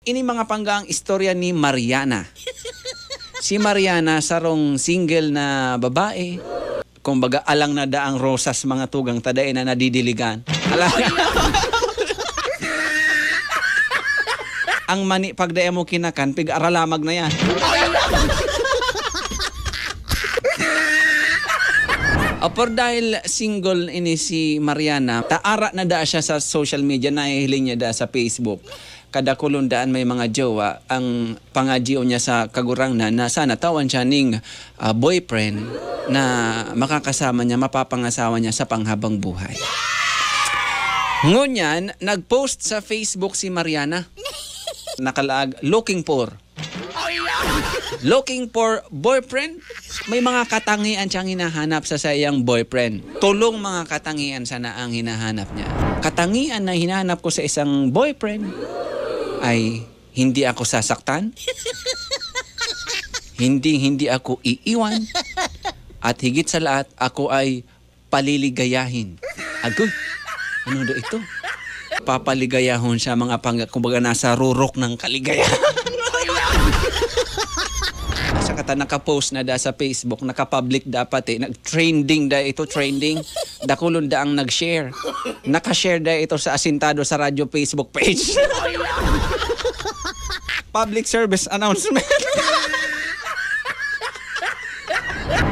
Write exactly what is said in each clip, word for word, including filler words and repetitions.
Ini mga pangga ang istorya ni Mariana. Si Mariana, sarong single na babae. Kumbaga, alang na daang rosas, mga tugang, ta dai na nadidiligan. Ala-, ang mani, pag dai mo kinakan, pig-aralamag na yan. Apor dahil single ini si Mariana, ta ara na da siya sa social media, nahihiling niya da sa Facebook. Kadakulon daan may mga jowa, ang pangadyo niya sa Kagurangnan na sana tawan siya ning, ah, boyfriend na makakasama niya, mapapangasawa niya sa panghabang buhay. Ngunyan, nag-post sa Facebook si Mariana. Nakalaag, "Looking for." Looking for boyfriend? May mga katangian siyang hinahanap sa saiyang boyfriend. Tolong mga katangian sana ang hinahanap niya. Katangian na hinahanap ko sa isang boyfriend ay hindi ako sasaktan, hindi, hindi ako iiwan, at higit sa lahat, ako ay paliligayahin. Agoy, ano da ito? Papaligayahon siya, mga pangga, kumbaga, nasa rurok ng kaligayahan. Saka ta naka-post na da sa Facebook, naka-public dapat eh, nag-trending da ito, trending. Dakulon da ang nag-share. Naka-share da ito sa Asintado sa Radyo Facebook page. Public service announcement.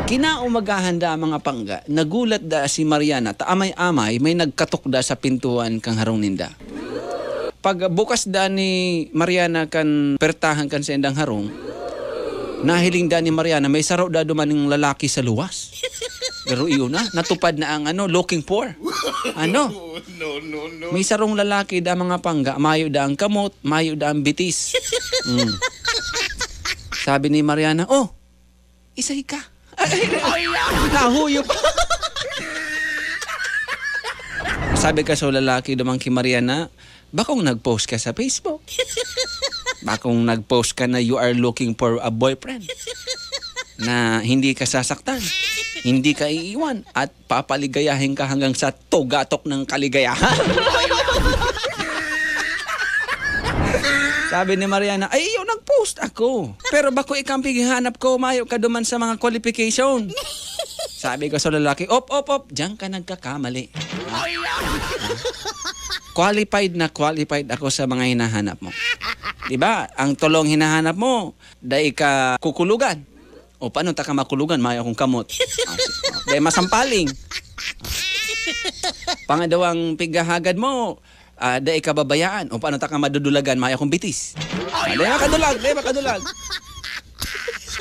Kinaumagahan da, mga pangga, nagulat da si Mariana ta amay-amay may nagkatok da sa pintuan kan harong ninda. Pagbukas da ni Mariana kan pertahan kan saindang harong, nahiling da ni Mariana may saro da duman ning lalaki sa luwas. Pero iyon na, natupad na ang ano, looking for. Ano? No, no, no. May sarong lalaki da, mga pangga, mayo da ang kamot, mayo da ang bitis. Mm. Sabi ni Mariana, "Oh, isay ka." Nahuyop. Sabi ka sa lalaki duman ki Mariana, "Bakong nag-post ka sa Facebook? Bakong nag-post ka na you are looking for a boyfriend na hindi ka sasaktan, hindi ka iiwan, at papaligayahin ka hanggang sa tugatok ng kaligayahan." Sabi ni Mariana, "Ay, iyo, nag-post ako. Pero bako ika ang pighahanap ko, mayo ka duman sa mga qualification." Sabi ko sa lalaki, "Op, op, op, diyan ka nagkakamali. Qualified na qualified ako sa mga hinahanap mo. Di ba? Ang tolong hinahanap mo, dai ka kukulugan. O, paano ta ka makulugan? Mayo akong kamot. Ah, si-, dai masampaling. Pangadawang pighahagad mo, ah, dai ka babayaan. O, paano ta ka madudulagan? Mayo akong bitis. Ah, dai makadulag, dai makadulag."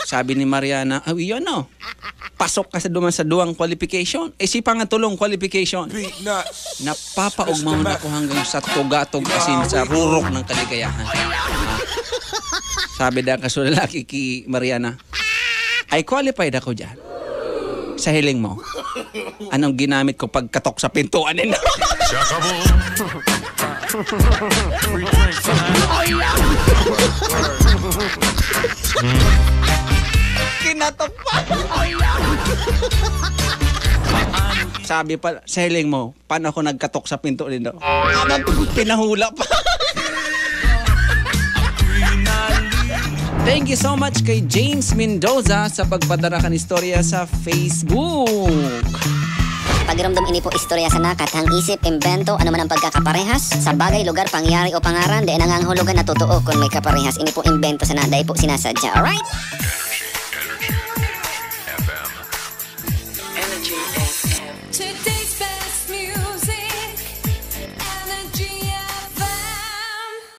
Sabi ni Mariana, "Aw, iyon, no? Pasok ka sa duman sa duwang qualification. Eh, si pangatulong qualification." Peanuts. Napapaugmahon ako hanggang sa tugatog asin sa rurok ng kaligayahan. Ah. Sabi da ka sa lalaki ki Mariana, "Ay, qualified ako dyan. Sa hiling mo, anong ginamit ko pagkatok sa pintuan ninyo?" Kinatok pa. Sabi pa, "Sa hiling mo, paano ako nagkatok sa pinto nindo?" Abang, pinahula pa. Thank you so much kay James Mendoza sa pagpadara kan istorya sa Facebook. Pagiromdom, ini po istorya sana, kathang isip, imbento, ano man ang pagkakaparehas sa bagay, lugar, pangyayari o pangaran, dai nangangahulugan na totoo kun may kaparehas. Ini po imbento sana, dai po sinasadya. Alright?